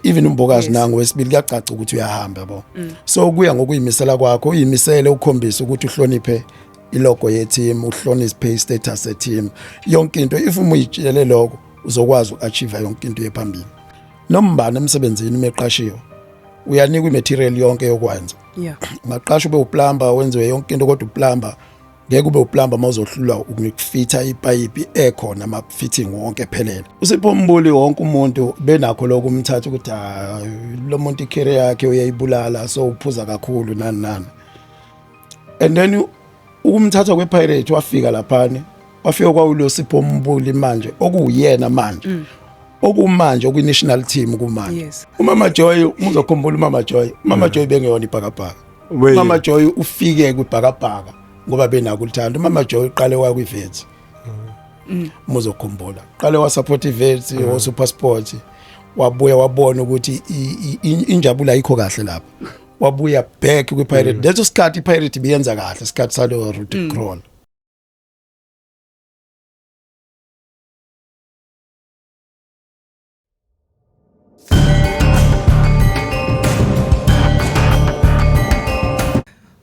Even uMbokazi nangu wesibili, kuyacaca ukuthi uyahamba, yabo. So kuya ngokuyimisela kwakho, uyimisele, ukhombise ukuthi uhloniphe ilogo ye-team, uhloniphe i-status ye-team, yonke into. If uma uyitshele lokho, uzokwazi uku-achieve yonke into yephambili. Nombani emsebenzini umeqashiwe, uyanikwa imaterial yonke yokwenza. Ungaqasha ube uplumber, wenziwe yonke into, kodwa uplumber ngeke ube uplumber mawuzohlulwa ukufitha ipayipi ekhona, ama fitting wonke phelele. USipho Mbuli, wonke umuntu benakho lokho umthatha ukuthi, ah, lo muntu icareer yakhe uyayibulala, so uphuza kakhulu, nani nani. And then ukumthatha kwePirate, wafika laphana, wafika kwawulo Sipho Mbuli manje okuwuyena manje okumanje okwi-national team kumanje. Umama Joy, uzokhumbula umama Joy, umama Joy bengeyona ibhakabhaka. Wait. Umama Joy ufike kwibhakabhaka ngoba benako uthando. Umama Joy uqale waya kwiVets, muzokhumbula, qale wa support iVets o Super Sport, wabuya wabona ukuthi injabulo ayikho kahle lapha, wabuya back kwiPirate. Leso sikhathi iPirate ibiyenza kahle, isikhathi salo Rudi Krol.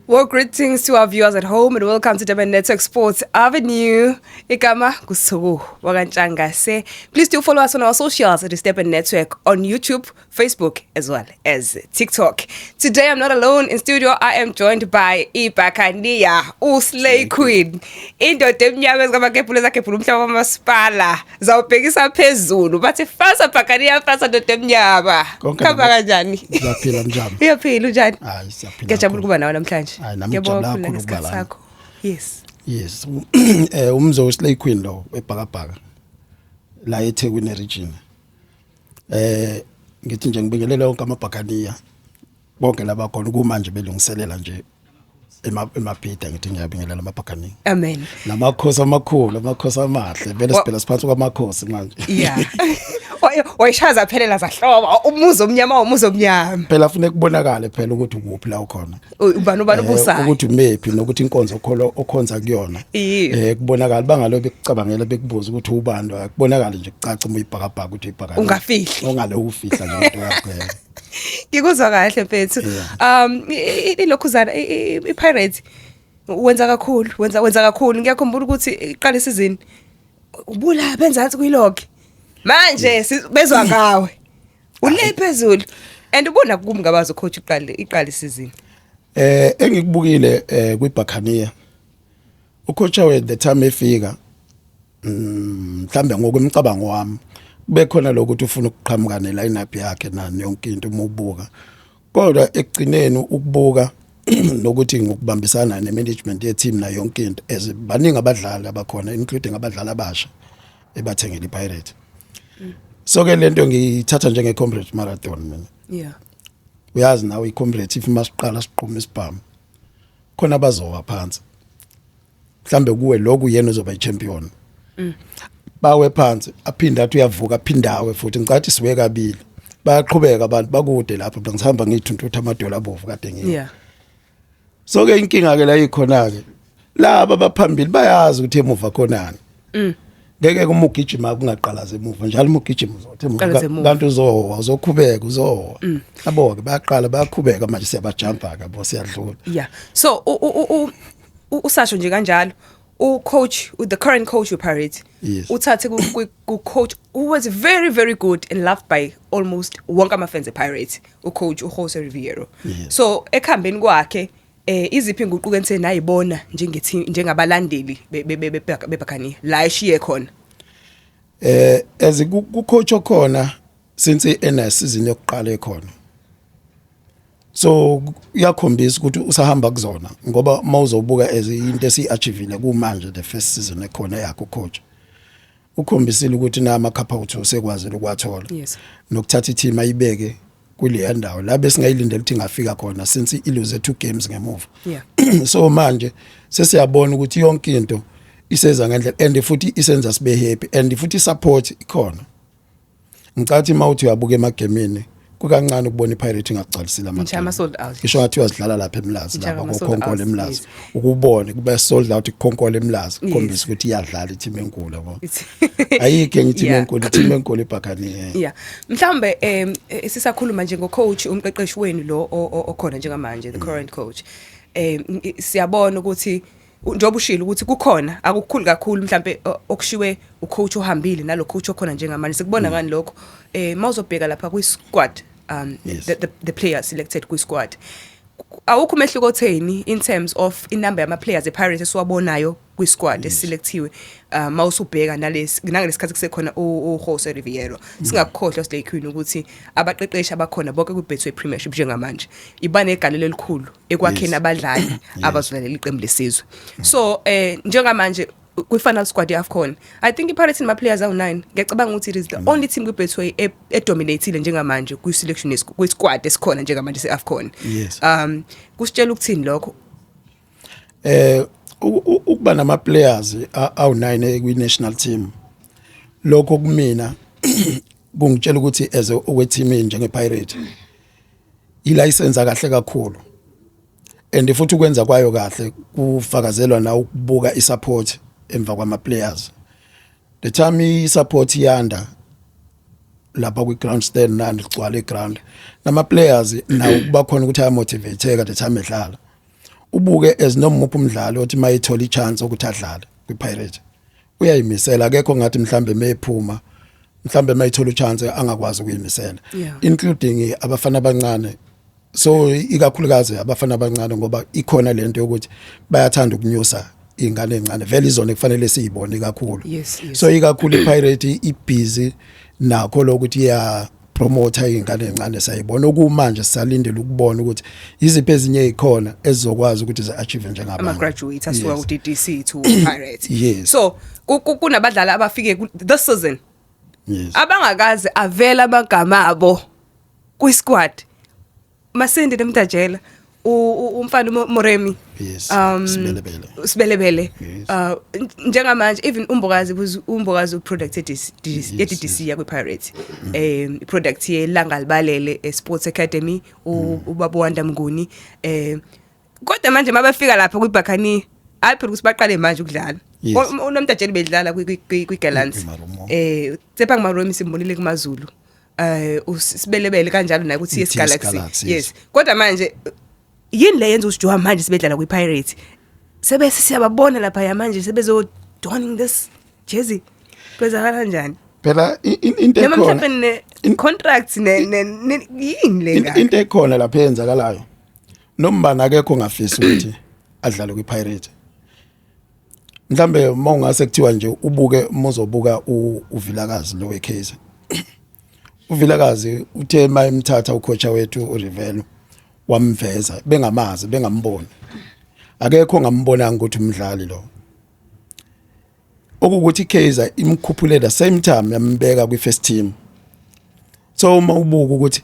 Well, greetings to our viewers at home and welcome to Durban Network Sports Avenue. Igama kusuku wakantshangase. Please do follow us on our socials at the Durban Network on YouTube, Facebook, as well as TikTok. Today I'm not alone in studio. I am joined by Ibakania, Uslay Queen. Indoda emnyama ezikamakebhula ezagebhula umhlaba wamasipala. Zawubhekisa phezulu. Bathi fasa Bhakaniya, fasa ndoda emnyama. Konke Khamba kanjani? Siyaphila, njani? Uyaphila, unjani? Hayi, siyaphila. Ngiyajabula ukuba nawe namhlanje. Hayi, nami Ngiyabonga ngijabula kakhulu kakhulu ukuba ngesikhathi lana. sakho. Yes. Yes, umzo uSlay Queen lo ebhakabhaka la eThekwini region. Ngithi nje ngibingelele wonke amabhakaniya, bonke laba khona kumanje belungiselela nje emabhida. Ngithi ngiyabingelela amabhakaniya Amen. namakhosi amakhulu, amakhosi amahle vele. Siphela siphansi kwamakhosi manje. Yeah. Wayishaza phelela zahloba umuzi omnyama, umuzi omnyama. Phela funeka kubonakale phela ukuthi ukuphi la ukhona. Ubani obusayo. Ukuthi umephi nokuthi inkonzo okholo okhonza kuyona. Kubonakala, bangalo bekucabangela bekubuza ukuthi ubani, kubonakala nje kucaca uma uyibhakabhaka ukuthi uyibhakabhaka. Ungafihli. Ongale ufihla nje into yakho. Ngikuzwa kahle, mfethu. Ilokhuzana iPirates, wenza kakhulu, wenza kakhulu. Ngiyakhumbula ukuthi iqala isizini ubula benzansi kuyilog. Manje bezwa ngawe. Ule phezulu. And ubona kumngabazo coach iqala isizini. Engikubukile kwiBhakaniya, ucoach we the time efika, mhlambe ngokwemicabango wami, kube khona lokuthi ufuna ukuqhamuka ne lineup yakhe nani yonke into uma ubuka, kodwa ekugcineni ukubuka nokuthi ngokubambisana ne-management ye-team nayo yonke into, as baningi abadlali abakhona, including abadlali abasha ebathengele iPirate. So ke lento ngiyithatha njenge Comrades Marathon mina. Uyazi nawe iComrades, if masiqala siqhuma isibhamu, khona bazowa phansi, mhlambe kuwe lokhu yena uzoba ichampion, bawe phansi, aphinde athi uyavuka, aphindawe futhi. Ngicathi siwe kabili, bayaqhubeka abantu bakude lapho. Mina ngisahamba ngiyithuntutha amadola abovu kade ngiyo. So ke inkinga ke la ikhona ke, laba abaphambili bayazi ukuthi emuva khonani. Ngeke uma ugijima kungaqalaza emuva njalo, uma ugijima uzothi emuva. Qalaza emuva. Kanti uzowa, uzokhubeka, uzowa. Yabo ke bayaqala bayakhubeka manje, siyabajumpa ke bo, siyadlula. Yeah. So usasho nje kanjalo, u coach, the current coach we Pirates, uthathe ku coach who was very very good and loved by almost wonke ama fans ePirates, u coach uJose Riveiro. So ekuhambeni kwakhe, iziphi inguquko enithe nayibona njenge njengabalandeli beBhakaniya la eshiye khona? As ku coach okhona since ena season yokuqala ekhona, so uyakhombisa ukuthi usahamba kuzona, ngoba mawuzobuka as into esiachievile kumanje, the first season ekhona yakho coach, ukhombisile ukuthi na ama cup out usekwazile ukwathola nokuthatha i-team ayibeke kuleya ndawo la besingayilindela ukuthi ingafika khona since ilose two games ngemuva. So manje sesiyabona ukuthi yonke into iseza ngendlela and futhi isenza sibe happy and futhi support ikhona. Ngicathi mawuthi uyabuka emagemini, Kukancane ukubona iPirate ingagcwalisile Nje ama sold out. Ngisho ngathi uyazidlala lapha eMlazi, Nje lapha ama-sold koKhonkolo out, eMlazi, ukubone kube sold out kuKhonkolo eMlazi, kukhombisa ukuthi iyadlala i-team enkulu, yabo. Ayikho enye i-team enkulu, i-team enkulu iBuccaneer. Yeah. Mhlambe sisakhuluma nje ngocoach, umqeqeshi wenu lo okhona njengamanje, the current coach. Siyabona ukuthi njengoba ushilo ukuthi kukhona akukhulu kakhulu mhlambe okushiwe ucoach ohambile nalo coach okhona njengamanje. Sikubona ngani lokho? Mawuzobheka lapha kwi squad, the players selected kwi squad. Awukho umehluko otheni in terms of inumber yama players ePirates esiwabonayo kwi squad eselectiwe, mawusubheka nalesi nangalesikhathi kusekhona uJose Riviero? Singakukhohlwa, Slay Queen, ukuthi abaqeqeshi abakhona bonke kwiBetway Premiership njengamanje iba negalelo elikhulu ekwakheni abadlali abazodlalela iqembu lesizwe. So njengamanje kwi-final squad ye-AFCON, I think iPirates inama players awu-9. Ngiyacabanga ukuthi it is the only team kwi-Betway edominatile njengamanje kwi-selection kwi-squad esikhona njengamanje se-AFCON. Kusitshela ukuthini lokho? Ukuba nama players awu9 kwi national team, lokho kumina kungitshela ukuthi as okwe team njenge Pirate ilicense kahle kakhulu, and futhi ukwenza kwayo kahle kufakazelwa na ukubuka isupport emva kwama players. The time isupport yanda lapha kwi ground stand, nani ligcwala iground, nama players nawo kuba khona ukuthi ayamotivateka the time edlala. Ubuke as nomuphi umdlali othi mayithola ichance ukuthi adlale kwiPirate uyayimisela, akekho ngathi mhlambe mephuma, mhlambe mayithola uchance angakwazi ukuyimisela, including abafana abancane. So ikakhulukazi abafana abancane, ngoba ikhona lento yokuthi bayathanda ukunyusa ingane encane, vele izona kufanele siyibone kakhulu. So ikakhulu iPirate ibusy nakho lokuthi iya promote ingane encane. Sayibona okumanje, sisalindele ukubona ukuthi iziphi ezinye ezikhona ezizokwazi ukuthi zi-achieve njengabanye. Ama-graduates asuka ku-DDC to Pirates. Yes. So kunabadlali abafike this season abangakaze avela amagama abo kwi-squad, Masindi Nemtajela, umfana Moremi, Sibelebele. Sibelebele. Yes. Njengamanje even uMbokazi was uMbokazi uproduct ye-DDC yakwi Pirates, product yelanga libalele Sports Academy, ubaba Wanda Mnguni. Kodwa manje mabafika lapha kwiBuccaneer, hayi phela ukuthi baqale manje ukudlala. UNomtajela bedlala kwi Gallants. KwiMarumo. Tsepang Maromi simbonile kumaZulu, uSibelebele kanjalo naye ku TS TS Galaxy. Galaxy, Yes, kodwa manje yini le yenza ukuthi manje sebedlala kwiPirates, sebese siyababona lapha ya manje sebezo donning this jersey? Kwenzakala kanjani? Phela into Noma ekhona mhlawumbe ne contracts ne yini le ngaka? Into ekhona lapha eyenzakalayo, nombani akekho ongafisi ukuthi adlale kwiPirate. Mhlambe uma ungase kuthiwa nje ubuke, uma uzobuka uVilakazi lo weCase, uVilakazi uthe mayemthatha ucoach wethu uRivelo wamveza bengamazi, bengamboni, akekho ongambonanga ukuthi umdlali lo, okukuthi iKaizer imkhuphule the same time yambeka kwi-first team. So uma ubuka ukuthi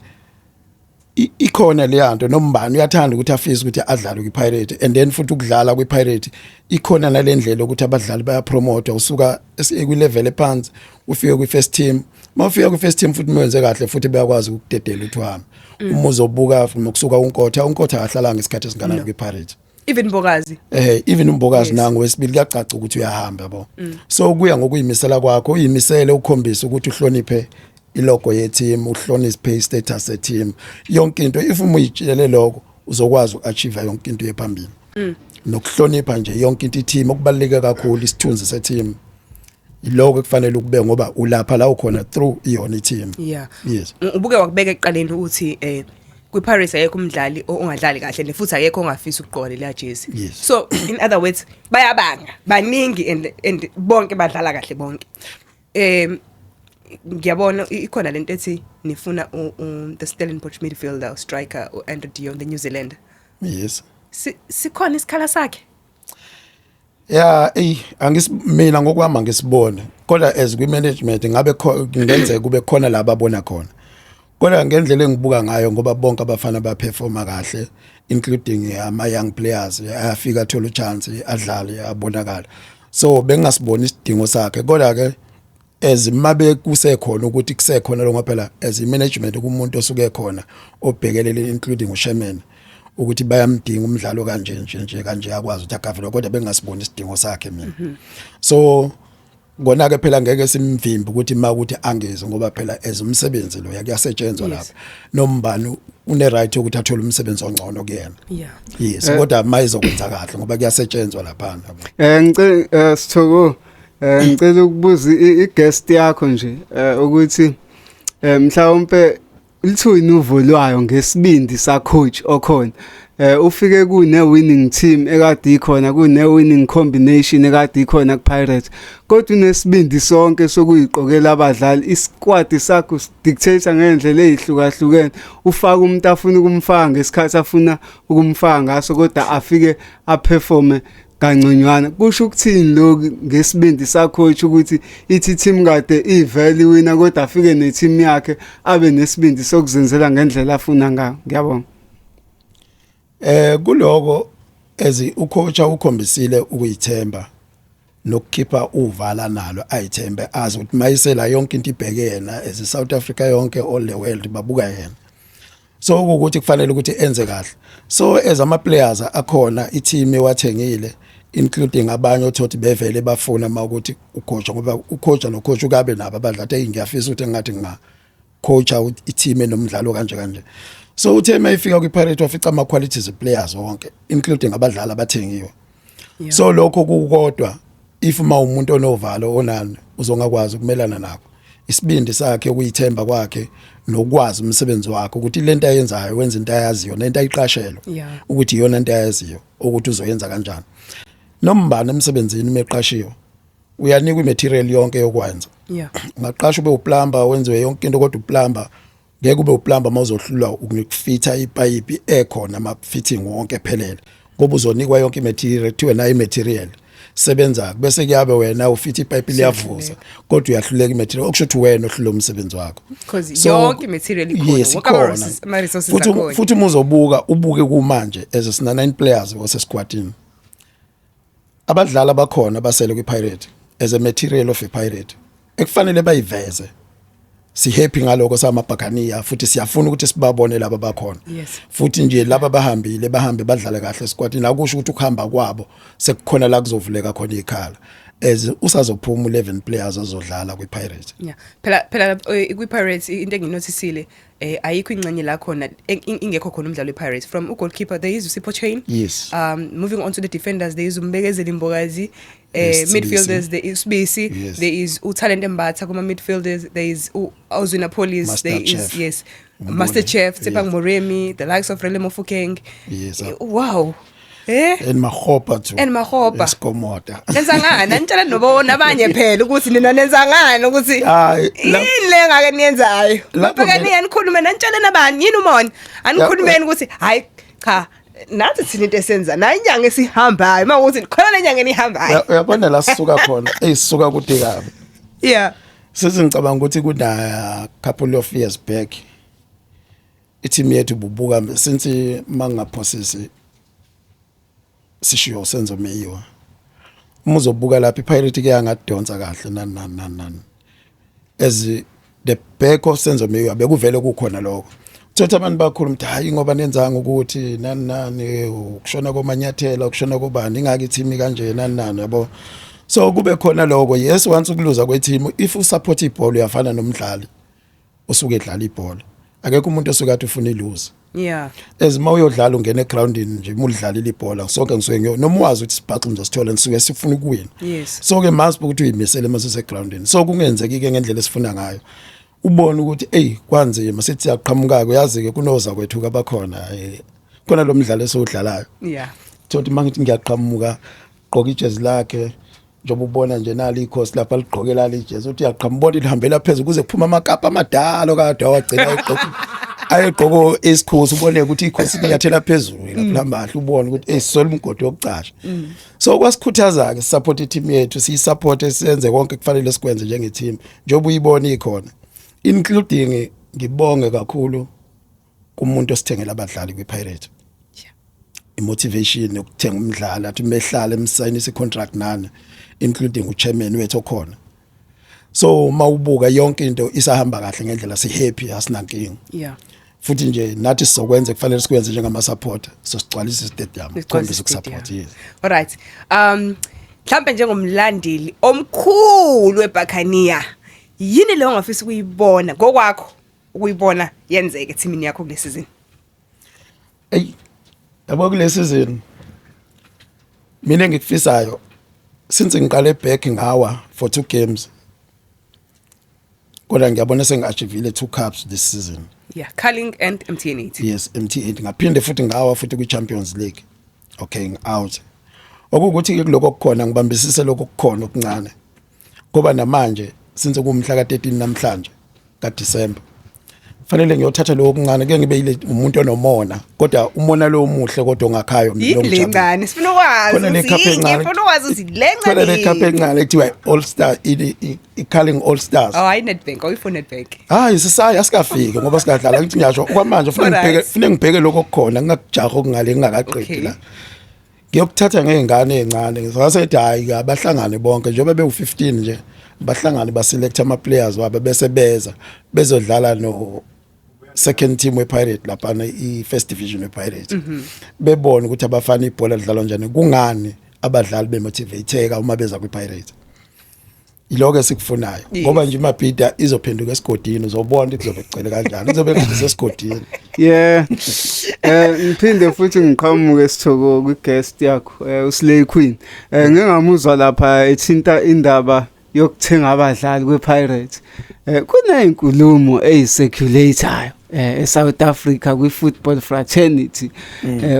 ikhona leya nto, nombani uyathanda ukuthi afise ukuthi adlale kwiPirate, and then futhi ukudlala kwiPirate ikhona nalendlela ukuthi abadlali bayapromota, usuka kwi-level ephansi ufike kwi-first team. Mawufika kwi-first team futhi mwenze kahle futhi bayakwazi ukudedela ukuthi uhambe. Uma uzobuka from ukusuka uNkotha, uNkotha akahlalanga isikhathi esinganani kwiPirate. Even Mbokazi. Even uMbokazi nangu wesibili, kuyacaca ukuthi uyahamba, yabo. So kuya ngokuyimisela kwakho, uyimisele, ukhombise ukuthi uhloniphe ilogo ye-team, uhloniphe status ye-team, yonke into. If uma uyitshele lokho, uzokwazi uku-achieve yonke into yephambili, nokuhlonipha nje yonke into i-team. Okubaluleke kakhulu isithunzi se-team, iloko ekufanele ukube, ngoba ulapha la ukhona through iyona i-team. Yes. Ubuke wakubeka ekuqaleni ukuthi kwiPirates ayekho umdlali ongadlali kahle ne futhi akekho ongafisa ukugqoka leya jersey. So in other words bayabanga, baningi and bonke badlala kahle bonke. Ngiyabona ikhona lento ethi nifuna the Stellenbosch midfielder, striker, uAndre Dion, the New Zealand. Sikhona isikhala sakhe? Ya, ey, angis mina ngokwami angisibone, kodwa as kwi management ngabe kungenzeka kube khona la ababona khona, kodwa ngendlela engibuka ngayo, ngoba bonke abafana baperforma kahle, including ama young players ayafika athola uchance adlale abonakala, so bengingasiboni isidingo sakhe. Kodwa ke As mabe kusekhona ukuthi kusekhona lo, ngoba phela as i-management kumuntu osuke khona obhekelele, including uchairman, ukuthi bayamdinga umdlalo kanje nje nje kanje, akwazi ukuthi agavele, kodwa bengasiboni isidingo sakhe mina. So kona ke phela ngeke simvimbe ukuthi makuthi angeze, ngoba phela as umsebenzi lo kuyasetshenzwa lapha, nombani une right yokuthi athole umsebenzi ongcono kuyena. Yes, kodwa mayizokwenza kahle, ngoba kuyasetshenzwa lapha, yabo. Ngicela, Sithoko, ngicela ukubuza i-guest yakho nje ukuthi mhlawumbe lithini uvo lwayo ngesibindi sa coach okhona. Ufike kune winning team ekade ikhona, kune winning combination ekade ikhona ku Pirates, kodwa unesibindi sonke sokuyiqokela abadlali. Isquad sakho dictate ngendlela ezihlukahlukene, ufaka umuntu afuna ukumfaka ngesikhathi afuna ukumfaka ngaso, kodwa afike aperforme kangconywana. Kusho ukuthini lokhu ngesibindi sacoach, ukuthi ithi team kade ivele wina, kodwa afike neteam yakhe abe nesibindi sokuzenzela ngendlela afuna ngayo? Ngiyabonga. Kuloko as ucoach ukhombisile ukuyithemba nokukhipha uvala nalo, ayithembe, azi ukuthi mayisela yonke into ibheke yena, as South Africa yonke, all the world babuka yena, so ukuthi kufanele ukuthi enze kahle. So as ama players akhona, i-team ewathengile, including abanye othothi bevele bafuna mawukuthi ucoach, ngoba ucoach no coach ukabe nabo abadlali, hey, ngiyafisa ukuthi engathi nginga coacha i-team enomdlalo kanje kanje. So uthe mayifika kwi-Pirates wafica ama qualities players wonke, including abadlali abathengiwe. So lokho kukodwa, if uma umuntu onovalo onani, uzongakwazi ukumelana nakho. Isibindi sakhe, ukuyithemba kwakhe nokwazi umsebenzi wakhe, ukuthi lento ayenzayo wenza into ayaziyo nento ayiqashelwe, ukuthi iyona into ayaziyo ukuthi uzoyenza kanjani. Nombani emsebenzini meqashiwe uyanikwa imaterial yonke yokwenza. Ungaqasha ube uplumber, wenziwe yonke into, kodwa uplumber ngeke ube uplumber mawuzohlulwa ukufitha ipayipi ekhona, ama fitting wonke ephelele, ngoba uzonikwa yonke imaterial, kuthiwe nayo imaterial sebenza, bese kuyabe wena ufitha ipayipi liyavuza, kodwa uyahluleka imaterial, okusho ukuthi wena ohlula umsebenzi wakho. Because yonke imaterial ikhona. Yes, wonke ama ikhona. Ama-resources Futhi akhona. Futhi uma uzobuka, ubuke kumanje as sina 9 players wasesquadini, abadlali abakhona basele kwiPirate as a material of a Pirate ekufanele bayiveze. Si happy ngaloko samabhakaniya, futhi siyafuna ukuthi sibabone laba bakhona. Futhi nje laba bahambile, bahambe badlale kahle esquadini. Akusho ukuthi ukuhamba kwabo sekukhona la kuzovuleka khona ikhala, as usazophuma 11 players azodlala kwiPirates. Yeah. Phela kwi-Pirates into enginothisile, ayikho ingxenye la khona ingekho khona umdlalo we-Pirates. From u-goalkeeper there is uSipho Chaine. Moving on to the defenders, there is uMbekezeli Mbokazi. Yes, Midfielders, there is Sibisi. There is uTalent Mbatha kuma midfielders, there is Oswin Appollis, Master there is Chef. Yes. Mbule. Master Chef, Tshepang Moremi, the likes of Rele Mofokeng. Wow. And Makgopa too. And Makgopa. Eskomota. Nenza ngani? Anitshela nobo nabanye phela ukuthi nina nenza ngani ukuthi Hayi, yini le ngake niyenzayo? Lapho Bhekani, anikhulume, nanitshele nabani yini umona? Anikhulumeni ukuthi hayi cha, nathi thina into esenza nayi inyanga esihambayo, mawukuthi khona lenyanga enihambayo. Uyabona la sisuka khona, eyisuka kude kabi. Sisi ngicabanga ukuthi kuna couple of years back i-team yethu bubuka since mangaphosisi sishiyo Senzo Meyiwa, uma uzobuka lapha iPirate ke yangadonsa kahle nani nani nani nani, as the back of Senzo Meyiwa bekuvele kukhona lokho. Uthatha abantu bakhuluma ukuthi hayi, ngoba nenzanga ukuthi nani nani, ukushona komanyathela, ukushona kobani, ingaki i-team kanje, nani nani, yabo. So kube khona lokho. Yes, once ukuluza kwe-team, if usupport ibhola uyafana nomdlali osuke edlala ibhola, akekho umuntu osuke athi ufuna ilose. As uma uyodlala, ungena egroundini nje, uma udlalile ibhola, sonke ngisuke ngiyo noma wazi ukuthi sibhaxe ngizosithola, nisuke sifuna ukuwina. So ke must ukuthi uyimisele mase usegroundini, so kungenzeki ke ngendlela esifuna ngayo, ubone ukuthi ey, kwanzima, sithi siyaqhamuka. Uyazi ke kunoza kwethu kabakhona, khona lo mdlalo esiwudlalayo. Thothi mangithi ngiyaqhamuka, gqoka ijezi lakhe njengoba ubona nje nali ikhosi lapha ligqoke lali ijezi, uthi uyaqhamuka lihambela phezulu kuze kuphuma amakapa amadala kade awagcina ayegqoka, ayegqoko esikhosi, ubone ukuthi ikhosi linyathela phezulu lapha lihamba kahle, ubone ukuthi eyisola umgodi wokucasha. So kwasikhuthaza ke support i-team yethu, siyisupport, senze konke kufanele sikwenze njenge team njengoba uyibona ikhona, including ngibonge kakhulu kumuntu osithengela abadlali kwiPirate, imotivation yokuthenga umdlali athi mehlala emsayinisa icontract nani, including uchairman wethu okhona. So mawubuka yonke into isahamba kahle ngendlela, si happy, asinankinga. Futhi nje nathi sizokwenza kufanele sikwenze njengama supporter, so sigcwalise stadium. Sigcwalise khombisa ukusupport, stadium. yes. Alright. Mhlambe njengomlandeli omkhulu weBuccaneer, yini leyo ongafisa ukuyibona ngokwakho, ukuyibona yenzeke ethimini yakho kule season? Ey, yabo, kule season mina engikufisayo, since ngiqale back ngawa for two games, kodwa ngiyabona sengi-achievile two cups this season. Yeah, Carling and MTN 8. Yes, MT8. Ngaphinde futhi ngawa futhi kwi-Champions League. Okay, ngi-out. Okuwukuthi-ke kuloko okukhona ngibambisise lokho okukhona okuncane, ngoba namanje since kuwumhla ka-13 namhlanje kaDisemba, fanele ngiyothatha lokho okuncane ke ngibe yile umuntu onomona, kodwa umona lo omuhle kodwa ongakhayo mina Yini le ongijabulile. ncane? Sifuna ukwazi. Khona le ukuthi cup yini, encane. Ngifuna ukwazi ukuthi le Khona le ncane. cup encane ekuthiwa i-All Star, i-Carling All Stars. Oh, hayi, Nedbank, awuyifuna Nedbank. Hayi, sisayi asikafiki ngoba singadlala, ngithi ngiyasho kwamanje ufuna ngibheke, funa ngibheke lokho okukhona, ngingakujaha okungale ngingakaqedi. La ngiyokuthatha ngey'ngane ey'ncane, ngasethi hhayi, abahlangane bonke njengoba bewu-15 nje, bahlangane baselect ama-players wabo bese beza bezodlala no second team we-Pirate laphana, i-first division we-Pirate, bebone ukuthi abafana ibhola lidlalwa njani, kungani abadlali bemotivateka uma beza kwi-Pirate. Iloko esikufunayo. Ngoba nje iMabhida izophenduka esigodini, uzobona ukuthi kuzobe kugcwele kanjani, kuzobe kugcwele esigodini. Yeah. Ngiphinde futhi ngiqhamuke, Sithoko, kwi guest yakho, uSlay Queen. Ngingamuzwa lapha ethinta indaba yokuthenga abadlali kwePirates. Kunezinkulumo eyicirculatayo eSouth Africa kwi-football fraternity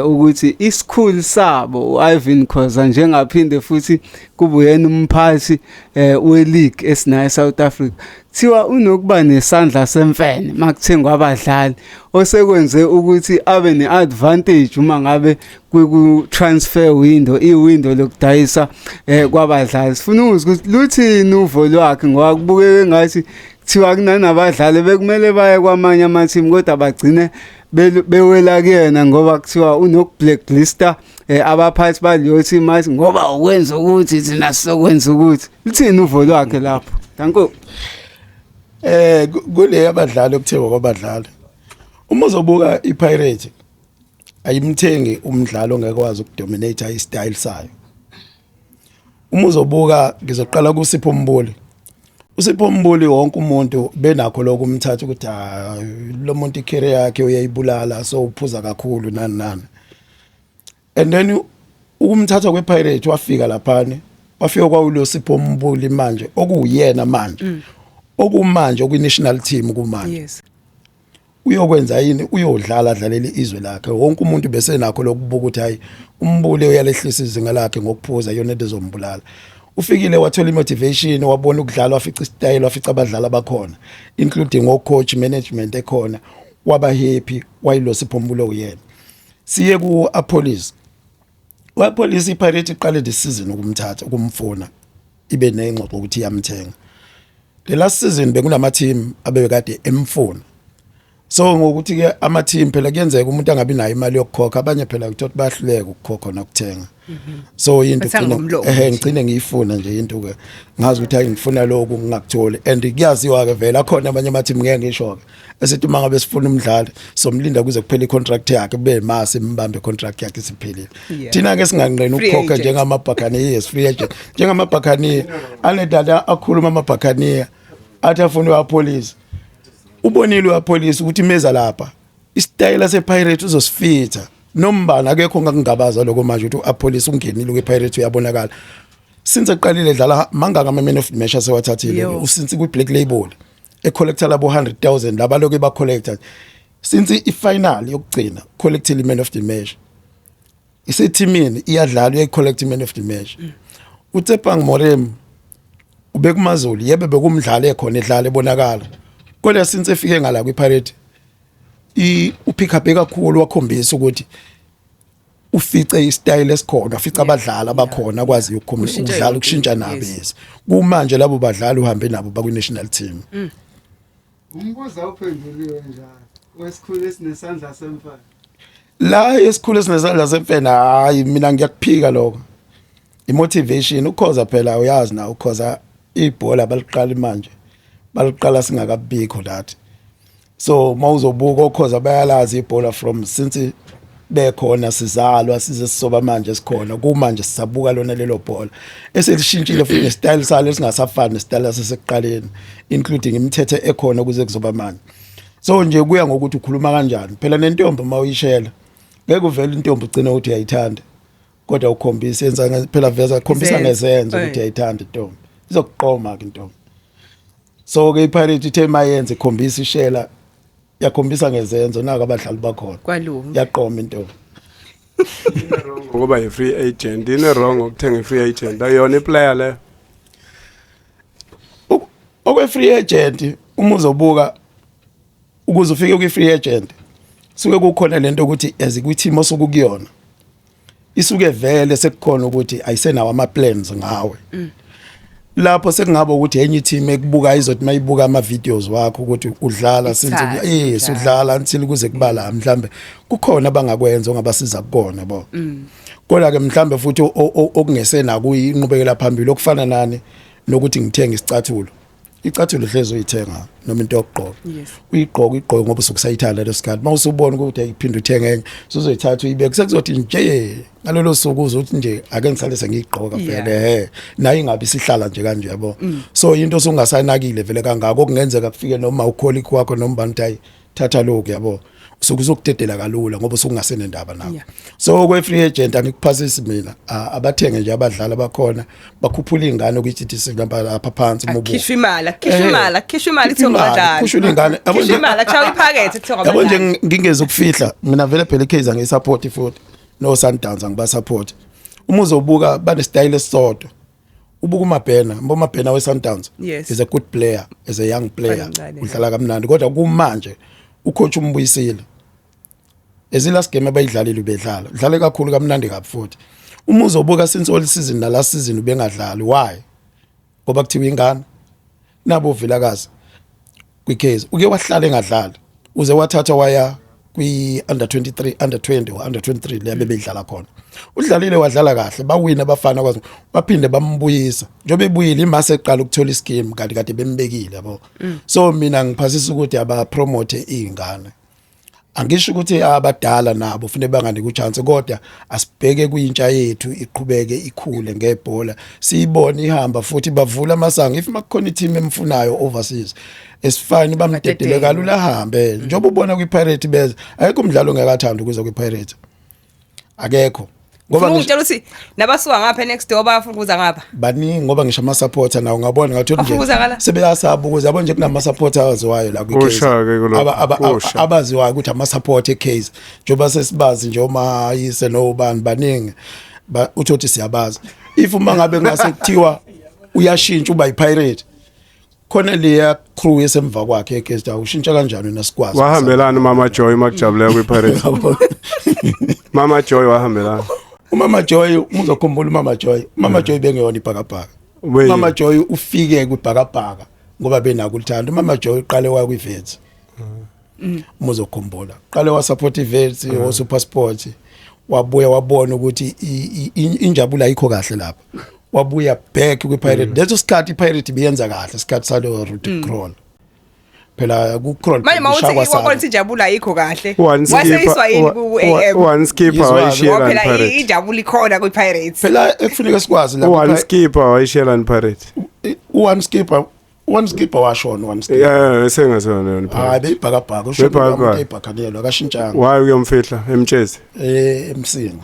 ukuthi isikhulu sabo uIvan Khoza, njengaphinde futhi kube uyena umphathi we-league esinayo eSouth Africa, kuthiwa unokuba nesandla semfene makuthengwa abadlali, osekwenze ukuthi abe neadvantage uma ngabe ku transfer window, iwindow lokudayisa kwabadlali. Sifuna ukuzwa ukuthi luthini uvo lwakhe, ngoba kubukeke ngathi kuthiwa kunanabadlali bekumele baye kwamanye ama-team kodwa bagcine bewela kuyena, ngoba kuthiwa unoku-blacklista abaphathi baleyo team, athi ngoba ukwenza ukuthi thina sizokwenza ukuthi. Luthini uvo lwakhe lapho? Danko. Kule abadlali, okuthengwa kwabadlali, uma uzobuka iPirate ayimthengi umdlalo ongekwazi ukudominate istyle sayo. Uma uzobuka, ngizoqala kuSipho Mbuli. USipho Mbuli, wonke umuntu benakho lokho umthatha ukuthi ah, lo muntu icareer yakhe uyayibulala, so uphuza kakhulu, nani nani, and then ukumthatha kwePirate wafika laphana, wafika kwawulo Sipho Mbuli manje okuwuyena manje okumanje okwi-national team kumanje. Uyokwenza yini? Uyodlala, adlalele izwe lakhe. Wonke umuntu bese nakho lokubuka ukuthi hayi, uMbule uyalehlisa izinga lakhe ngokuphuza, iyona into ezombulala. Ufikile wathola imotivation, wabona ukudlala, wafica isitayela, wafica abadlali abakhona, including o-coach, management ekhona, waba happy, wayilo Sipho Mbule uyena. Siye ku-Appollis. U-Appollis, iPirate iqale this season ukumthatha, ukumfuna, ibe nengxoxo ukuthi iyamthenga. The last season bekunama team abekade emfuna, so ngokuthi ke ama team phela kuyenzeka umuntu angabi nayo imali yokukhokha, abanye phela kuthiwa bayahluleka ukukhokha nokuthenga, so into Bathenga ngomlomo ehe nje. Ngigcine ngiyifuna nje into ke, ngazi ukuthi hayi, ngifuna lokhu ngingakutholi, and kuyaziwa ke vele akhona amanye ama team, ngeke ngisho ke, esithi uma ngabe sifuna umdlali somlinda kuze kuphele icontract yakhe, kube mase imbambe contract yakhe isiphelile. Thina ke singanqeni Free ukukhokha agent. njengamabhakaniya. Yes, free agent njengamabhakaniya anedata akhuluma, amabhakaniya athi afuna uAppollis. Ubonile uAppollis ukuthi meza lapha isitayela sePirate uzosifitha nombani, akekho ongakungabaza lokho manje ukuthi uAppollis ungenile kwiPirate, uyabonakala since eqalile edlala, mangaka ama man of the match asewathathile. Usince kwi Black Label ecollector labo 100,000 labalokhu eba collector since i-final yokugcina, collectile man of the match, isethimini iyadlala, uyayicollect man of the match. UTsepang Moremi ubekuMaZulu, yebe bekumdlalo ekhona edlala ebonakala, kodwa since efike ngala kwiPirate i upick up kakhulu, wakhombisa ukuthi ufice istyle esikhona, wafica abadlali abakhona akwazi Kushintsha ukudlala, yonke ukushintsha into, nabo. Yes. Yes, kumanje labo badlali uhambe nabo bakwi national team. Umbuzo awuphenduliwe njalo, wesikhulu esinesandla semfana. La esikhulu esinesandla semfene, hayi, mina ngiyakuphika lokho. Imotivation uKhoza phela uyazi na uKhoza. Ibhola baliqala manje, baliqala singakabikho nathi. So mawuzobuka okhoza bayalazi ibhola from since bekhona, sizalwa size sisoba manje sikhona kumanje, sisabuka lona lelo bhola eselishintshile futhi nesitayile salo esingasafani nesitayile sasekuqaleni, including imithetho ekhona kuze kuzoba manje. So nje kuya ngokuthi ukhuluma kanjani phela nentombi. Mawuyishela ngeke uvele intombi ugcine ukuthi uyayithanda, kodwa ukhombisa, yenza phela, veza, khombisa Izenzo. ngezenzo ukuthi uyayithanda intombi, izokuqoma ke intombi. So ke iPirate ithe mayenze ikhombisa ishela, yakhombisa ngezenzo, nako abadlali bakhona. Kwalunga. Yaqoma intombi. Ngokuba yi-free agent ine wrong ukuthenga i-free agent, ayona iplayer leyo. Okwe free agent, uma uzobuka ukuze ufike kwi free agent suke kukhona lento ukuthi as kwi team osuku kuyona isuke vele sekukhona ukuthi ayisenawo ama plans ngawe. Lapho sekungaba ukuthi enye team ekubuka izothi mayibuka ama videos wakho ukuthi udlala since Ikuthathe, udlala. Udlala until kuze kuba la mhlambe kukhona abangakwenza ongabasiza kukona bo. Kodwa ke mhlambe futhi okungesena kuyinqubekela phambili okufana nani nokuthi ngithenge isicathulo. Icathulo hlezi uyithenga noma into yokugqoka. Uyigqoka, uyigqoke ngoba usuke usayithanda leso sikhathi. Mawusubona ukuthi ayiphinde uthenge enye, usuzoyithatha uyibeke, sekuzothi nje ngalolo suku uzothi nje ake ngisale sengiyigqoka vele, he, nayo ingabe isihlala nje kanje, yabo. So into osungasanakile vele kangako okungenzeka kufike noma ucolleague wakho noma bani, hayi, thatha lokhu, yabo, usuke uzokudedela kalula ngoba usukungasenendaba nakho. So kwe free agent angikuphasisi mina. Abathenge nje abadlali abakhona, bakhuphula ingane kwi-GTC lapha phansi uma ubuka. Akhishwe imali, akhishwe imali, akhishwe imali, Khishwe kuthiwa imali, ngabadlali. khushulwe ingane. Yabo Khishwe imali, akushawa iphakethe, kuthiwa yabo nje ngabadlali. Ngingeze ukufihla mina vele phela iKaizer ngiyisupport futhi no Sundowns angibasupport. Uma uzobuka banesitayile esisodwa. Ubuka uMabhena, uMabhena we Sundowns is a good player, is a young player. Mncane. Udlala kamnandi, kodwa kumanje ucoach umbuyisile. Ezi last game abayidlalile ubedlala, udlale kakhulu kamnandi kabi futhi. Uma uzobuka since all season na last season ubengadlali. Why? Ngoba kuthiwa ingane nabo Vilakazi kwiCase uke wahlala engadlali uze wathatha waya kwi under 23, under 20 or under 23 leyabe bedlala khona. Udlalile, wadlala kahle, bawina abafana kwazi, baphinde bambuyisa. Njengoba ebuyile imase eqala ukuthola ischeme kanti kade bembekile, yabo. So mina ngiphasisa ukuthi aba promote izingane. Angisho ukuthi abadala nabo kufanele banganike uchance, kodwa asibheke kuyintsha yethu iqhubeke ikhule ngebhola, siyibone ihamba futhi bavula amasango. If makukhona i-team emfunayo overseas, esifani bamdedele Badedele. kalula ahambe, njengoba ubona kwi-Pirate beza. Ayikho umdlalo ongakathandi ukuza kwi-Pirate, akekho, ngoba Ufuna ukungitshela ukuthi nabasuka ngapha next door bayafuna ukuza ngapha? Baningi, ngoba ngisho ama-supporter nawo ngabona ngathi Bafuna ukuza ngala? nje sebeyasaba ukuze yabo nje kunama-supporter awaziwayo la kwi-Kaizer. Kusha-ke kulokho, kusha. Abaziwayo ukuthi ama-support e-Kaizer, njengoba sesibazi nje omayise nobani baningi, uthi uthi siyabazi. If uma ngabe kungase kuthiwa uyashintsha uba yi-Pirate, khona leya crew esemva kwakhe eKaizer, ushintsha kanjani wena sikwazi? Wahambelana uMama Joy makujabulela kwi-Pirates? Yabo. Mama Joy wahambelana? Umama Joy, uzokhumbula umama Joy, umama Joy bengeyona ibhakabhaka. Wait. Umama Joy ufike kwibhakabhaka ngoba benako uthando. Umama Joy uqale waya kwiVets, uma uzokhumbula, qale wa support iVets o Super Sport, wabuya wabona ukuthi injabulo ayikho kahle lapha, wabuya back kwiPirate. Leso sikhathi iPirate biyenza kahle, isikhathi salo Rudy Krol phela, ku Krol. Manje mawuthi wabona ukuthi injabulo ayikho kahle, One waseyiswa yini ku-AM? One skipper Yizwa-ke. wayishiyela Ngoba phela Pirates. injabulo ikhona kwi-Pirates. Phela ekufuneka sikwazi lapha One skipper wayishiyela Pirates. One skipper, one skipper washona, one skipper. Yeah, sengasona yona Hayi, Pirates. beyibhakabhaka ushona. Beyibhakabhaka. Umuntu eyibhakhanelo akashintshanga. Why uyomfihla emtshezi? Emsinga.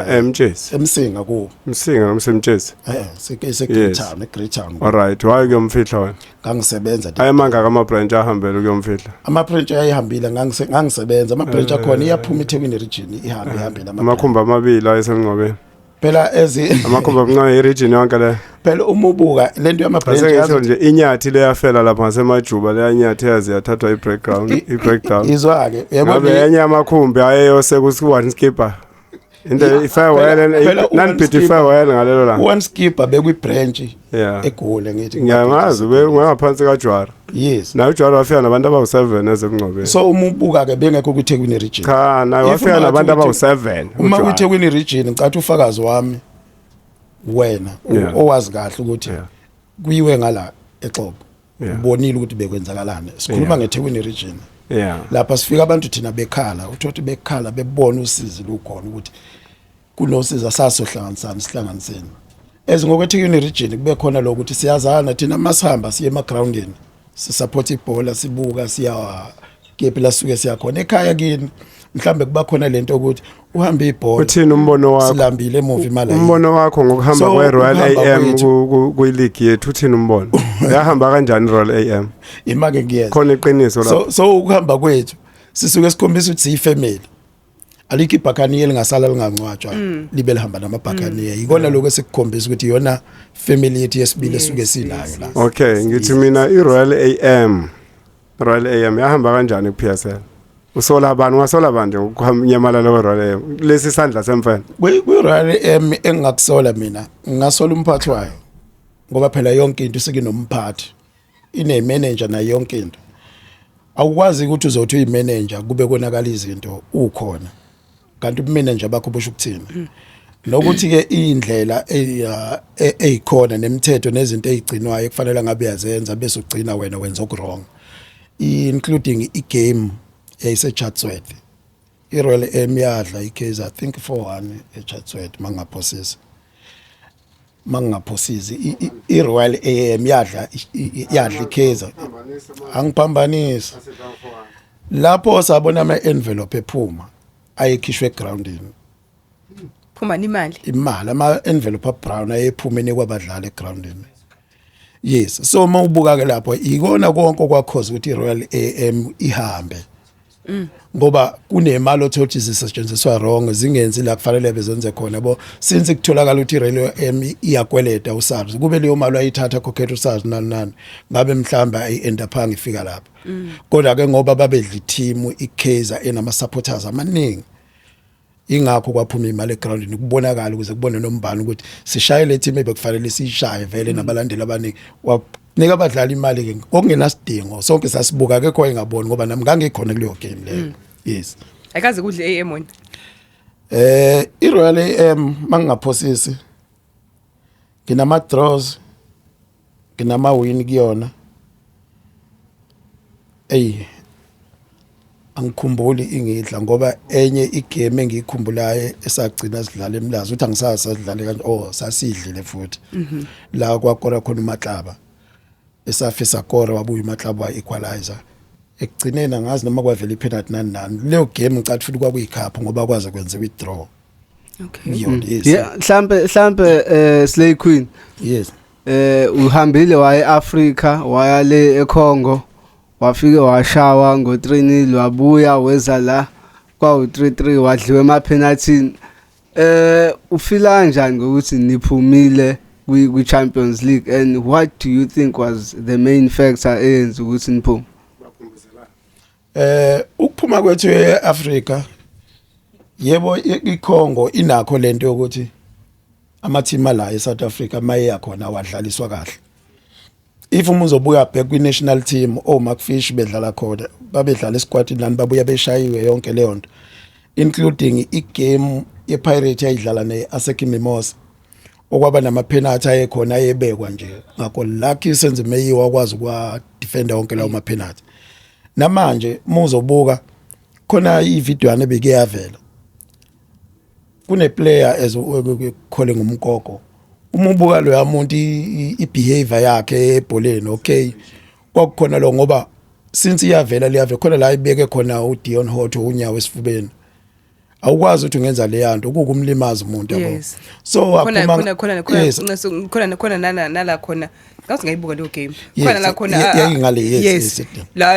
Emtshezi. Emsinga ku Msinga noma semtshezi? Se Greytown, eGreytown. All right, why uyomfihla wena? Ngangisebenza. Ayemangaka ama branch ahambele ukuyomfihla? Ama branch ayihambile, ngangisebenza ama branch akhona, iyaphuma eThekwini region, ihambe ihambe lama Amakhumbi amabili ayesemngcwabeni. Phela ezi Amakhumbi amncane, i-region yonke le. Phela uma ubuka lento yama branch Asengisho nje inyathi leyafela lapha ngasemajuba, leya nyathi yazi yathathwa i-breakdown, i-breakdown. Izwa ke, yabo. Ngabe enye amakhumbi ayeyose ku one skipper. Into i-farewell phela u-one naniphithi skipper- i-farewell ngalelo langa. One skipper bekwi branch egule ngithi. Ngiyamazi, ube ngaphansi kaJwara. Yes. Naye uJwara wafika nabantu abawu-7 ezemngcwabeni. So uma ubuka ke bengekho kwiThekwini region. Cha, naye If wafika ungathi nabantu abawu-7. Uma uJwara. kwiThekwini region, ngicathi ufakazi wami wena owazi kahle ukuthi Kuyiwe ngala eXobo, ubonile ukuthi bekwenzakalani. Sikhuluma ngeThekwini region. Lapha sifika abantu thina bekhala, uthothi bekhala bebona usizi lukhona ukuthi kunosiza, sasohlanganisana sihlanganiseni. As ngokweThekwini region kube khona lokuthi siyazana thina, masihamba siye emagroundini, sisupport ibhola, sibuka siya kephi la suke siyakhona ekhaya kini, mhlambe kuba khona lento ukuthi uhambe ibhola. Uthini umbono wakho? Silambile emuva, imali ayikho. Umbono wakho ngokuhamba So, kwe-Royal ukuhamba AM kwethu- kwi-league yethu, uthini umbono? Yahamba kanjani i-Royal AM? Imake ngiyeza. Khona iqiniso lapho? So ukuhamba kwethu sisuke sikhombisa ukuthi siyifamily. Alikho ibhakhaniye lingasala lingangcwatshwa libe lihamba namabhakhaniye. Ikona lokho esikukhombisa ukuthi iyona family yethu yesibili esuke sinayo la. Okay, ngithi mina i-Royal AM, Royal AM yahamba kanjani ku-PSL? Usola abantu, ungasola abantu ngokunyamalala kwe-Royal AM, lesi sandla semfene? Kwi-Royal AM, engingakusola mina, ngingasola umphathi wayo, ngoba phela yonke into isuke inomphathi, ine-manager nayo yonke into. Awukwazi ukuthi uzothi uyi-manager kube konakala izinto ukhona, kanti ubumanager bakho busho ukuthini? Nokuthi-ke iy'ndlela ey'khona nemithetho nezinto ey'gcinwayo ekufanele ngabe uyazenza, bese ugcina wena wenza oku-wrong, including igame yayise-Chatsworth. I-Royal AM yadla i-Kaizer, I think 4-1 eChatsworth, mangingaphosisi. Mangingaphosisi, i-Royal AM yadla i-Kaizer, angiphambanisi lapho. Sabona ama-envelope ephuma ayekhishwe egroundini. Phuma imali? Imali, ama-envelope abrown ayephuma enikwa abadlali egroundini, yes. So uma ubuka ke lapho, ikona konke okwakhoza ukuthi i-Royal AM ihambe, ngoba kunemali othothi zisetshenziswa wrong, zingenzi la kufanele bezenze khona yabo. Since kutholakala ukuthi i-Royal AM iyakweleta uSARS, kube leyo mali ayithatha khokhela uSARS nani nani, ngabe mhlamba ayi-end up ifika lapho. Kodwa ke ngoba babedla i-team iKaizer enama supporters amaningi, ingakho kwaphuma imali egroundini kubonakala, ukuze kubone nombani ukuthi sishaye le team ebekufanele siyishaye vele nabalandeli abaningi. Wanika abadlali imali ke okungenasidingo. Sonke sasibuka, akekho engaboni, ngoba nami ngangikhona kuleyo game leyo, yes. Ayikaze kudle AM wena? iRoyal AM, mangingaphosisi, nginama draws, nginama win kuyona. Ey, angikhumbuli ingidla, ngoba enye igame engiyikhumbulayo esagcina sidlala eMlazi, uthi angisazi sasidlale kanje, oh, sasidlile futhi la kwakora khona uMatlaba, esafisa kora, wabuya uMatlaba wa equalizer ekugcineni. Angazi noma kwavela ipenalty nani nani leyo game. Ngicathi futhi kwakuyicup, ngoba kwaze kwenziwa i-draw kuyona, yes. Yeah, mhlambe Slay Queen. Yes. Uhambile waya eAfrica, waya le eCongo, wafike washawa ngo3-0, wabuya weza la kwawu 3-3, wadliwa ema-penalty. Ufila kanjani ngokuthi niphumile kwi Champions League, and what do you think was the main factor eyenza ukuthi niphume? Ukuphuma kwethu eAfrica, yebo, iCongo inakho lento yokuthi ama-team la eSouth Africa maye yakhona wadlaliswa kahle. If uma uzobuya back kwi national team, o Fish bedlala khona, babedlala esquadini lani, babuya beshayiwe yonke leyo nto, including igame yePirate ayidlala neASEC Mimosa, okwaba nama penalty ayekhona ayebekwa nje. Ngakho lucky Senzo Meyiwa wakwazi ukwa defender wonke lawo ma penalty. Namanje uma uzobuka khona ivideo yana ebike yavela, kune player as khole ngumkoko, uma ubuka lo muntu i behavior yakhe ebholeni, okay, kwakukhona lo, ngoba since iyavela liyavela khona la ibeke khona uDeon Hotto unyawo esifubeni, awukwazi ukuthi ungenza le yanto ukukumlimaza umuntu, yabo. So khona waphuma khona khona khona khona nala nala khona ngathi ngayibuka leyo game. Khona la khona Yayingale, yes. La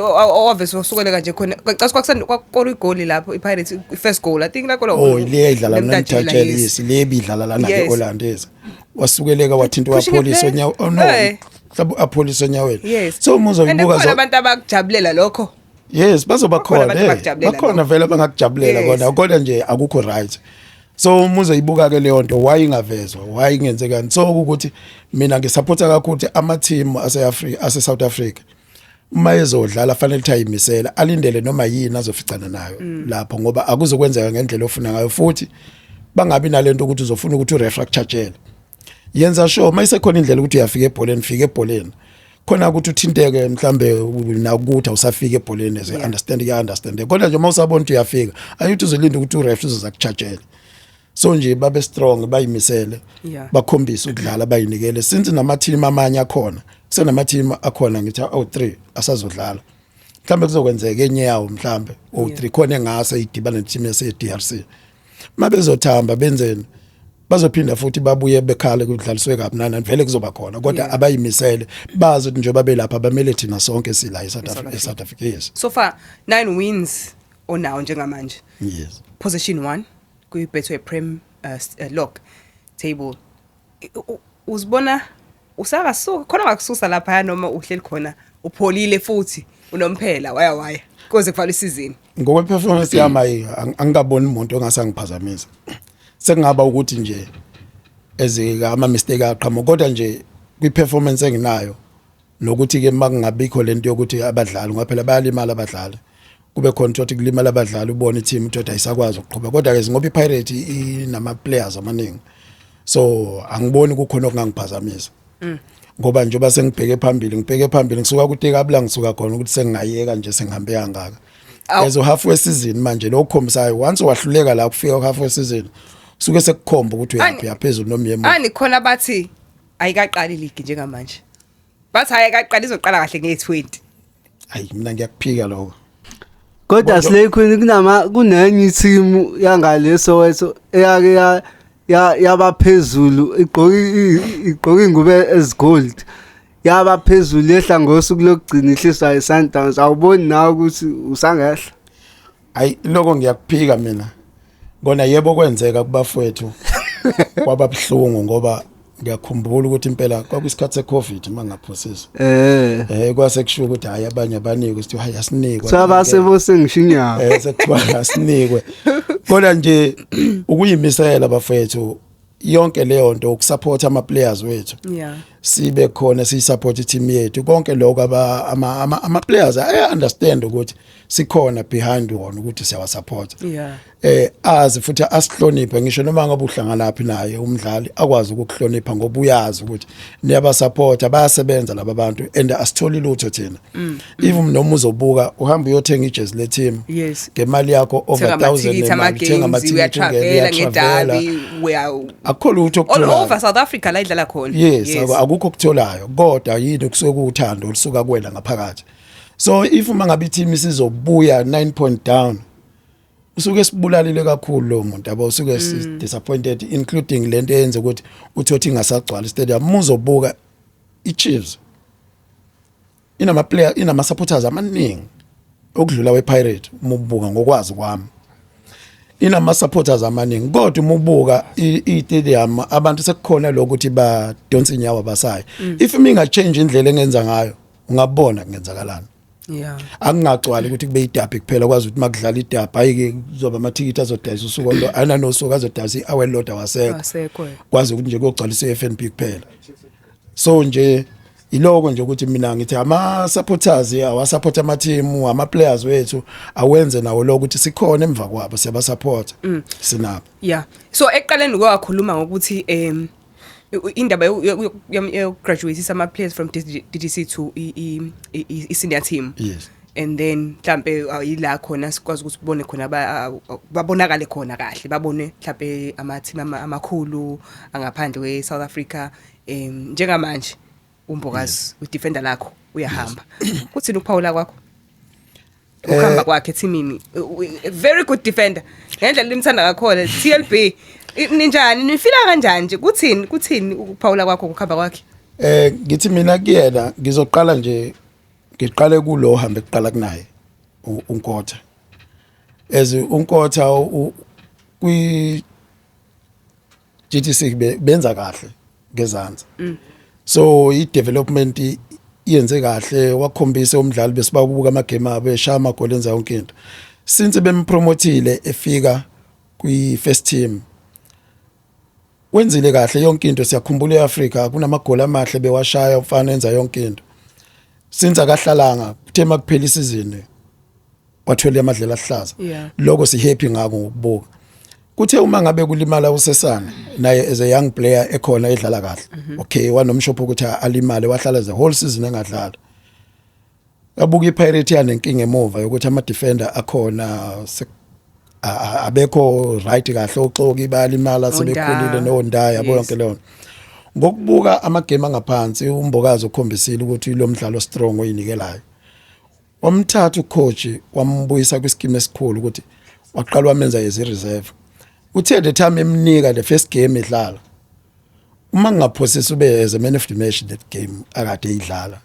owavese wasukela kanje khona cathi kwakusanda kwakora igoli lapho iPirates, first goal, I think la kola. Oh, le idlala noMtatshela, yes, le ebidlala lana Yes. ke-Orlando, yes. Wasukeleka wathinta Pushing a uApollis player. onyawo, oh no, mhlawumbe uApollis onyaweni. So uma And uzoyibuka khona abantu abakujabulela lokho. Yes, bazoba Bakhona khona abantu abakujabulela bakhona lokho. vele abangakujabulela kona, kodwa nje akukho right. So uma uzoyibuka ke leyo nto, why ingavezwa, why ingenzekani? So ukuthi mina ngisupporta kakhulu ukuthi ama team ase-Africa, ase South Africa, uma ezodlala fanele ukuthi ayimisela, alindele noma yini azoficana nayo lapho, ngoba akuzokwenzeka ngendlela ofuna ngayo. Futhi bangabi nalento ukuthi uzofuna ukuthi ureferee akuchargele. Yenza sure mayisekhona indlela ukuthi uyafika ebholeni, fika ebholeni. Khona ukuthi uthinteke mhlambe nakuthi awusafika ebholeni, as understand, kuya understand. Kodwa nje mawusabona ukuthi uyafika, ayuthi uzolinda ukuthi uref uzoza kuchajela. So nje babe strong, bayimisele, bakhombise ukudlala, bayinikele, since nama team amanye akhona, kusenama team akhona, ngithi awu3 asazodlala. Mhlambe kuzokwenzeka enye yawo, mhlambe o3 khona engase idibane neteam yase DRC. Mabezothamba benzeni, bazophinda futhi babuye bekhale kudlaliswe kabi nani, vele kuzoba khona, kodwa abayimisele, bazi ukuthi njengoba belapha bamele thina sonke sila eSouth Africa, eSouth Africa, yes. So far 9 wins onawo njengamanje. Yes. Position 1 kwi Betway Prem log table. Uzibona usakasuka khona ngakususa lapha noma uhleli khona upholile futhi unomphela waya waya kuze kuvalwe isizini? Ngokwe-performance yami, ayi, angikaboni umuntu ongasangiphazamisa. Sekungaba ukuthi nje ezika ama-mistake aqhamuka, kodwa nje kwi-performance enginayo, nokuthi-ke makungabikho lento yokuthi abadlali, ngoba phela bayalimala abadlali, kube khona ukuthi kulimala abadlali, ubone i-team ukuthi ayisakwazi ukuqhubeka. Kodwa-ke ngoba i-Pirate inama-players amaningi, so angiboni kukhona okungangiphazamisa, ngoba njengoba sengibheke phambili, ngibheke phambili, ngisuka kutekabula, ngisuka khona ukuthi sengingayeka nje, sengihambe kangaka. As half season manje, lo khombisayo once wahluleka la kufika ku half season, suke sekukhomba ukuthi uyaphi, yaphezulu noma uyemuva. Ani khona bathi ayikaqali league njengamanje, bathi ayikaqali, izoqala kahle nge-20. Hayi, mina ngiyakuphika lokho. Kodwa Slay Queen, kunama kunenye team yangale Soweto eyake ya yaba phezulu, igqoka ingubo ezigold, yaba phezulu, yehla ngosuku lokugcina, ihliswa iSundowns. Awuboni nawe ukuthi usangehla? Hayi, lokho ngiyakuphika mina. Kona yebo, kwenzeka kubafowethu, kwaba buhlungu, ngoba ngiyakhumbula ukuthi impela kwakuyisikhathi seCovid, mangaphosisi. Kwase kushiwo ukuthi hayi, abanye abanikwe, sithi hayi, asinikwe. Sabase bosengishinyawo. Sekuthiwa asinikwe, kodwa nje ukuyimisela bafowethu, yonke leyo nto, ukusupport ama players wethu, sibe khona siyisupport i-team yethu, konke lokho, aba ama players aya understand ukuthi sikhona behind wona, ukuthi siyawasupport. Azi futhi asihloniphe, ngisho noma ngabe uhlangana phi naye umdlali, akwazi ukukuhlonipha ngoba uyazi ukuthi niyaba support, bayasebenza laba bantu and asitholi lutho thina. Even noma uzobuka uhamba uyothenga ijezi le team ngemali yakho over Thenga 1000, amathikithi nemali, thenga ama-games, amathikithi, uyatravela ngedabi, uya akukho lutho all okutholayo. over South Africa la idlala khona. Yes, akukho okutholayo, kodwa yini, kusuke kuwuthando olusuka kuwena ngaphakathi. So if uma ngabe i-team isizobuya 9 point down, usuke sibulalile kakhulu lo muntu, yabo, usuke disappointed, including lento eyenza ukuthi uthothi ingasagcwala stadium. Muzobuka iChiefs inama player, inama supporters amaningi okudlula wePirate. Uma ubuka, ngokwazi kwami, inama supporters amaningi, kodwa uma ubuka i-stadium, abantu sekukhona lokuthi badonsa inyawo abasayi. If minga change indlela engenza ngayo, ungabona kungenzakalani. Akungagcwali ukuthi kube idabi kuphela, kwazi ukuthi makudlala idabi, hayi ke, kuzoba amathikithi azodayisa usuku lo ananosuku, azodayisa i-hour elilodwa, wasekho. Asekho. Kwazi ukuthi nje kuyogcwalisa i-FNB kuphela. So nje iloko nje ukuthi mina ngithi ama supporters awasupport ama team, ama players wethu awenze nawo lokho, ukuthi sikhona emva kwabo, siyaba support, sinabo. Yeah, so ekuqaleni kwakhuluma ngokuthi indaba yokugraduate ama players from DDC to i senior team. And then mhlambe yila khona sikwazi ukuthi sibone khona babonakale khona kahle, babone mhlambe ama team amakhulu angaphandle kwe South Africa. Njengamanje uMbokazi, udefender lakho, uyahamba. Kuthini ukuphawula kwakho ukuhamba kwakhe ethimini? Very good defender ngendlela limthanda kakhona TLB. Ninjani, nifila kanjani nje? Kuthini ukuphawula kwakho ukuhamba kwakhe? Ngithi mina kuyena, ngizoqala nje ngiqale kulo hambe kuqala kunaye, uNkotha. As uNkotha kwi GTC benza kahle ngezansi, so i development iyenze kahle, wakhombisa umdlali besibakubuka amagame abo, eshaya amagoli, enza yonke into. Since bempromotile efika kwi first team, wenzile kahle yonke into. Siyakhumbula eAfrica kunamagoli amahle bewashaya umfana, enza yonke into. Since akahlalanga, kuthe makuphela isizini wathwele amadlela ahlaza. Lokho si happy ngako ngokubuka. Kuthe uma ngabe kulimala uSesane naye as a young player ekhona edlala kahle, okay, wanomshopho ukuthi alimale, wahlala the whole season engadlali. Yabuka iPirate yanenkinga emuva yokuthi ama defender akhona abekho right kahle, oXoki bayalimala sebekhulile noNdaya, yabo, yonke leyo. Ngokubuka amagame angaphansi, uMbokazi ukhombisile ukuthi lo mdlalo strong oyinikelayo. Wamthatha ucoach wambuyisa kwischeme esikhulu ukuthi waqala wamenza as reserve. Uthe the time emnika the first game edlala, uma ngingaphosisi ube as a man of the match that game akade eyidlala.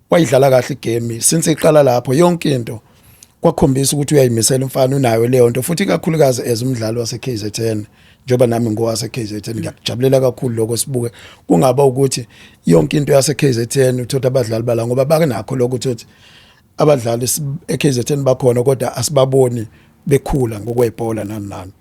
Wayidlala kahle igame since iqala lapho yonke into, kwakhombisa ukuthi uyayimisela umfana, unayo leyo nto futhi, ikakhulukazi as umdlali wase KZN, njengoba nami ngowase KZN, ngiyakujabulela kakhulu lokho. Sibuke kungaba ukuthi yonke into yase KZN uthatha abadlali bala, ngoba bakenakho lokho ukuthi abadlali eKZN bakhona kodwa asibaboni bekhula ngokwebhola nani nani.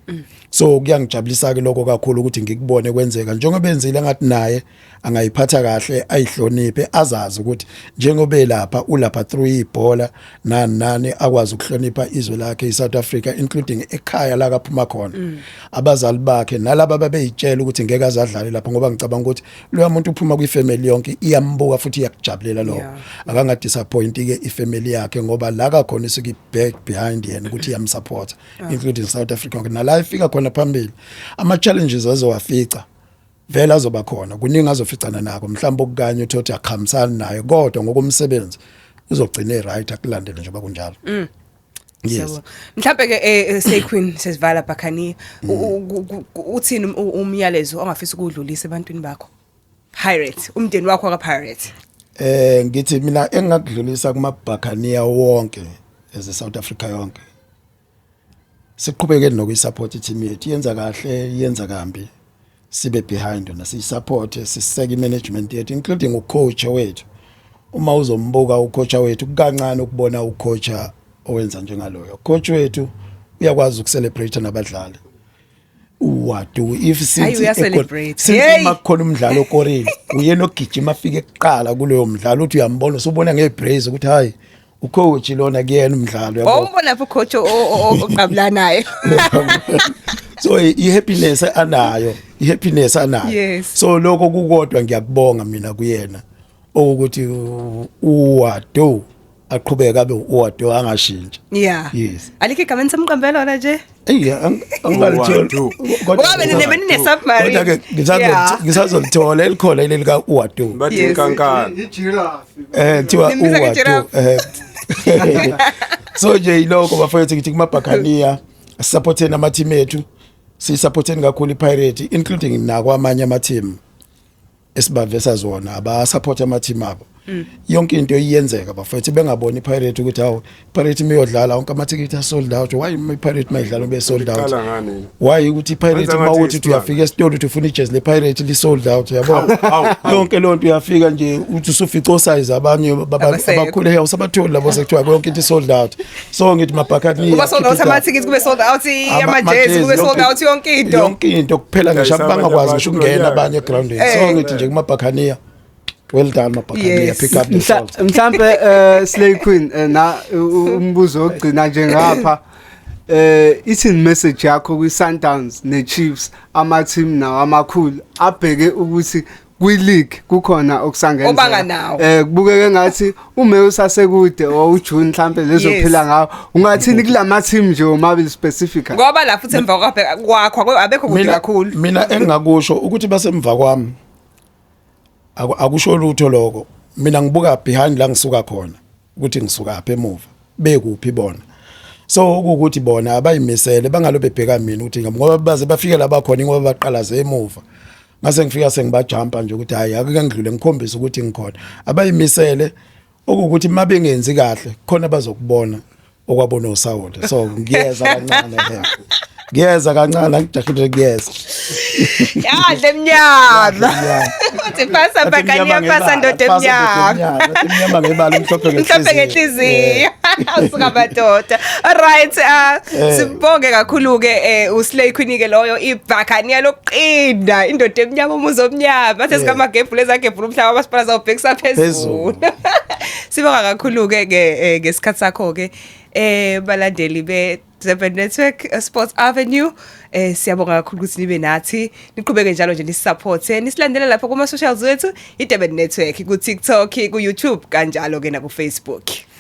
So kuyangijabulisa ke lokho kakhulu ukuthi ngikubone kwenzeka njengoba enzile, ngathi naye angayiphatha kahle, ayihloniphe, azazi ukuthi njengoba elapha ulapha through ibhola nani nani, akwazi ukuhlonipha izwe lakhe iSouth Africa, including ekhaya la kaphuma khona, abazali bakhe nalabo ababeyitshela ukuthi ngeke azadlale lapha, ngoba ngicabanga ukuthi loya muntu uphuma kwifamily yonke iyambuka futhi iyakujabulela lokho. Akanga disappoint ke ifamily yakhe, ngoba la kakhona isuke back behind yena ukuthi iyamsupport, including South Africa yonke. Nala ifika khona phambili, ama challenges azowafica vele azoba khona kuningi azoficana nako, mhlawumbe okukanye uthothi akuhambisani naye, kodwa ngokomsebenzi uzogcina e-right, akulandele njengoba kunjalo. Yes. Siyabonga. Mhlambe ke Slay Queen, sesivala Bhakhani, uthini umyalezo ongafisa ukudlulisa ebantwini bakho? Pirate, umndeni wakho ka Pirate. Ngithi mina engakudlulisa kumabhakhaniya wonke eze South Africa yonke, siqhubeke nokuyisupport team yethu, yenza kahle, yenza kambi, sibe behind yona, siyisupport, siseke imanagement yethu, including ucoach wethu. Uma uzombuka ucoach wethu, kukancane ukubona ucoach owenza njengaloyo coach wethu. Uyakwazi ukucelebrate nabadlali uwadu if Hayi, since uyacelebrate. Since Hey. uma kukhona umdlalo okorile, uyena ogijima afike kuqala kuloyo mdlalo, uthi uyambona usubona ngebrace ukuthi hayi, ucoach lona, kuyena umdlalo, yabo. Wawumbona lapho coach oqabulanayo. So i-happiness anayo, i-happiness anayo. So lokho kukodwa ngiyakubonga mina kuyena, ukuthi uwado aqhubeka abe uwado, angashintshi. Yes. Alikho igama enisamqambela lona nje? Eyi, angikalitholi. Uwadu. Ngoba nine submarine. Kodwa ke ngisazolithola elikhona leli ka uwadu. Bathi inkankana. Ijirafi. Kuthiwa Nimbiza uwadu. ngejirafu. So nje yilokho bafowethu, ngithi kumabhakhaniya supporteni ama team ethu, siyisupporteni kakhulu iPirate, including nakwamanye ama team esibavesa zona, abasupport ama team abo. Yonke into iyenzeka bafowethu, bengaboni iPirate ukuthi hawu, iPirate imiyodlala wonke amathikithi a sold out. Why iPirate mayidlala ube sold out? Iqala ngani? Why ukuthi iPirate Wenza uma ngathi uthi isilwane. uyafika esitolo uthi ufuna ijezi lePirate, li sold out, yabo. Hawu, hawu. Yonke lonto uyafika nje uthi usufica osize abanye Abasekho. abakhulu awusabatholi labo, sekuthiwa yonke into sold out. So ngithi mabhakani Kuba sold out amathikithi, kube sold out amajezi, kube sold out yonke into. Yonke into kuphela ngisho Dayisa abanye bangakwazi ngisho abantu ukungena kulonyaka. abanye egroundini. So ngithi nje kumabhakhaniya, well done mabhakhaniya. Pick up the salt. Mhlambe Slay Queen, na umbuzo wokugcina nje ngapha, ithini message yakho kwi Sundowns ne Chiefs, ama team nawo amakhulu abheke ukuthi kwi league kukhona okusangenzeka? Obanga nawo. Kubukeke ngathi uMay usasekude or uJune mhlambe lezophila ngawo. Ungathini kulama team nje omabili specifically? Ngoba la futhi emva kwakho abekho kude Mina kakhulu. Mina engingakusho ukuthi basemva kwami akusho lutho lokho. Mina ngibuka behind la ngisuka khona ukuthi ngisuka apha emuva, bekuphi bona. So ukuthi bona abayimisele, bangalo bebheka mina ukuthi ngoba baze bafike la bakhona ngoba baqalaze emuva, ngase ngifika sengibajumpa nje ukuthi hayi, ake ngidlule ngikhombise ukuthi ngikhona. Abayimisele, okuwukuthi mabengenzi kahle khona bazokubona okwabona uSawule. So ngiyeza kancane he, ngiyeza kancane, angijahile, ngiyeza. Yadla emnyama. Uthi phasa Bhakaniya, phasa ndoda emnyama. Emnyama ngebala, umhlophe ngenhliziyo. Mhlawumbe ngenhliziyo. Usuka madoda. Alright, sibonge kakhulu ke uSlay Queen ke loyo, ibhakhaniya lokuqinda, indoda emnyama, umuzi omnyama. Bathe sikamagebhulu ezagebhulu umhlaba amasipala zawubhekisa phezulu. Sibonga kakhulu ke ngesikhathi sakho ke, balandeli be Durban Network Sports Avenue. Siyabonga kakhulu ukuthi nibe nathi. Niqhubeke njalo nje nisisupport. Nisilandele lapha kuma socials wethu, iDurban Network ku TikTok, ku YouTube, kanjalo ke na ku Facebook.